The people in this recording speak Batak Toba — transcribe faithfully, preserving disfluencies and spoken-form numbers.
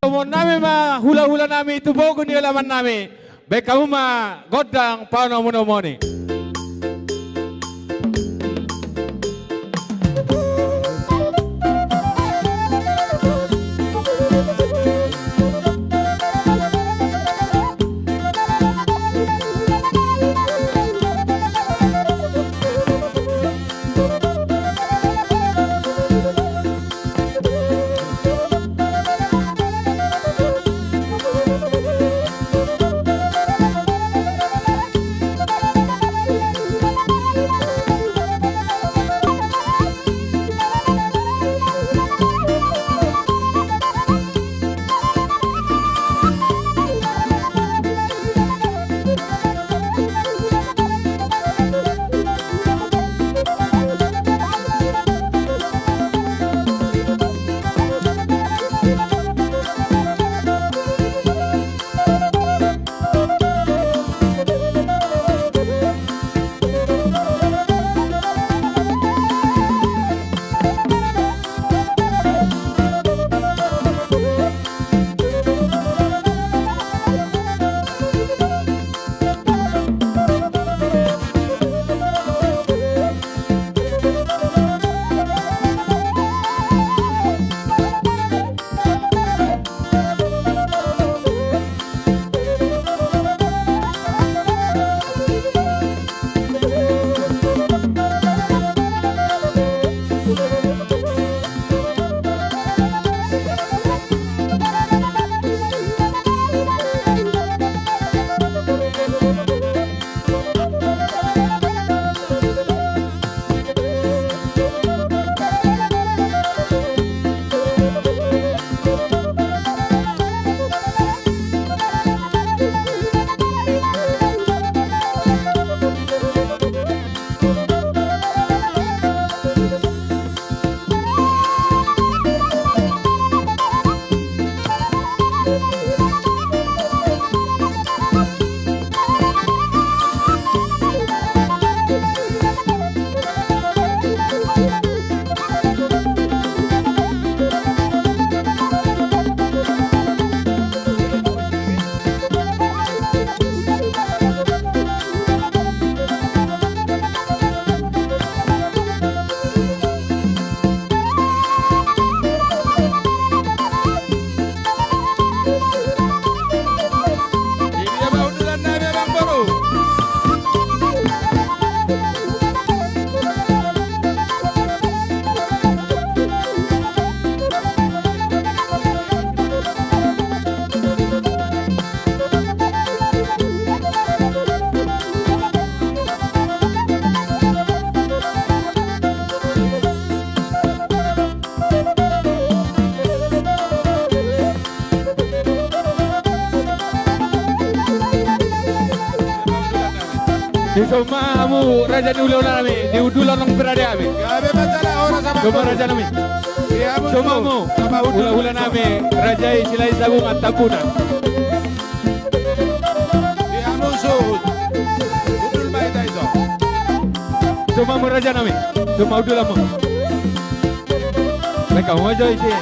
Pasahaton nami ma hula-hula nami tu pogu ni ulaman nami. Bahen hamu ma gondang panomunomuon i. Dison ma hamu raja ni hulahula nami, di Hundulan nang berada hami. Dison ma raja nami. Dison ma hamu hulahula nami, raja i Silahisabungan Tambunan. Dison ma hamu raja nami, dison ma Hundulanmu. Bahen hamu ma jo isi.